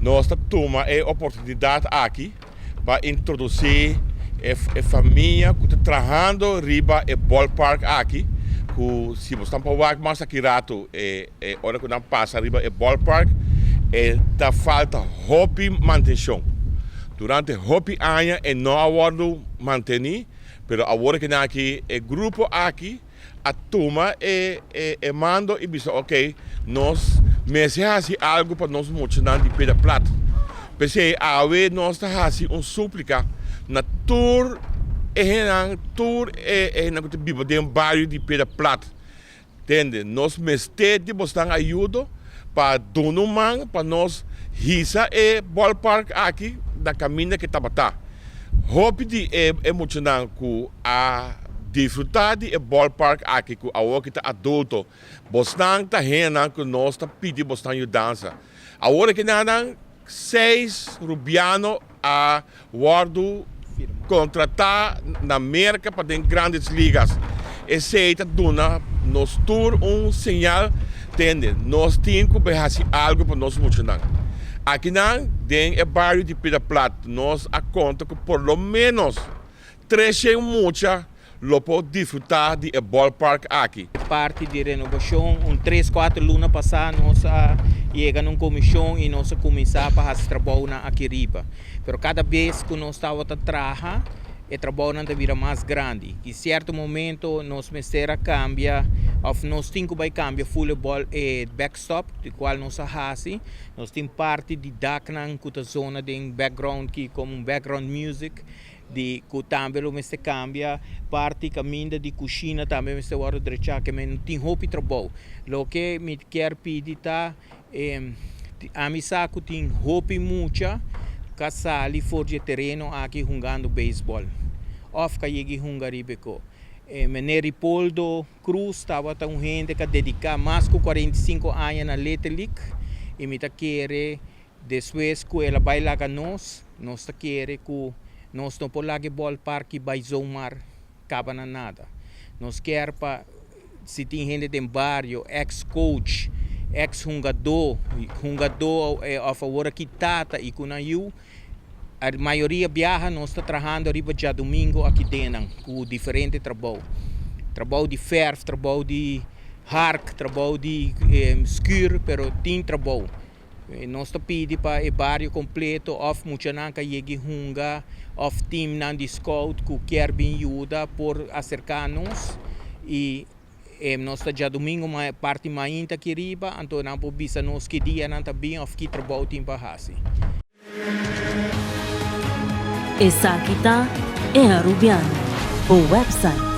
Nos ta tuma e oportunidat aki pa introdusí e famia ku ta trahando riba e ballpark aki, ku si bo stan pa wak mas aki ratu e ora ku nan pasa riba e ballpark e ta falta hopi mantenshon. Durante hopi aña e no a wòrdu mantení, pero awor kinan aki e grupo aki a tuma e e mando y bisa ok nos mester haci algo pa nos muchanan di Piedra Plat. P'esey awe nos ta haci un suplica na tur e hendenan, tur e hendenan cu ta biba den bario di Piedra Plat. Tende, nos mester di bosnan ayudo pa duna un man pa nos hisa e ballpark aki na caminda cu tabata. Hopi di e muchanan cu a disfruta di e ballpark aki cu awor ki ta adulto, bosnan ta hendenan cu nos ta pidi bosnan yudansa. Awor aki nan seis Rubiano a wordo contrata na Merca pa den Grandes Ligas. Esey ta duna nos tur un señal, tende, nos tin cu bay haci algo pa nos muchanan. Akinan den e bario di Pida Plat nos a conta cu por lo menos 300 mucha lo por disfruta di e ballpark aki. Parti di renovacion, un tres cuater luna pasa nos a yega na un comision y nos a cuminsa pa haci trabounan aki riba. Pero cada bes cu nos tabata traha e trabounan ta bira mas grandi y cierto momento nos mester a cambia of nos tin cu bay cambia full e ball e backstop di cual nos a haci. Nos tin parti di daknan cu ta zona den background ki como un background music. Di ku tambe lo mester kambia parti kaminda di kushina tambe mester wòrdu drechá ke men tin hopi trabou. Loke mi kier pidi ta ami sa ku tin hopi mucha ka sali for di e tereno aki hungando beisbòl òf ka yega hunga riba e ko. Meneer Ripoldo Cruz tabata un hende ka dediká mas ku 45 aña na Little League i mi ta kere Despues ku el a bai laga nos, nos ta kere ku nos no por laga e ballpark i bai zomaar kaba na nada. Nos kier pa si tin hende den bario, ex coach, ex hungadó, hungadó òf awor aki tata i ku nan yu, mayoria biaha nos ta trahando riba djadumingu aki den nan ku diferente trabou. Trabou di fèrf, trabou di hark, trabou di skür, pero tin trabou. Nos ta pidi pa e bario kompleto òf muchanan ka yegi hunga òf timnan di scout ku kier bin yuda por aserká nos i nos ta djadumingu parti mainta aki riba anto nan por bisa nos ki dia nan ta bin òf ki trabou tin pa hasi. Esaki ta E Arubiano, bo website.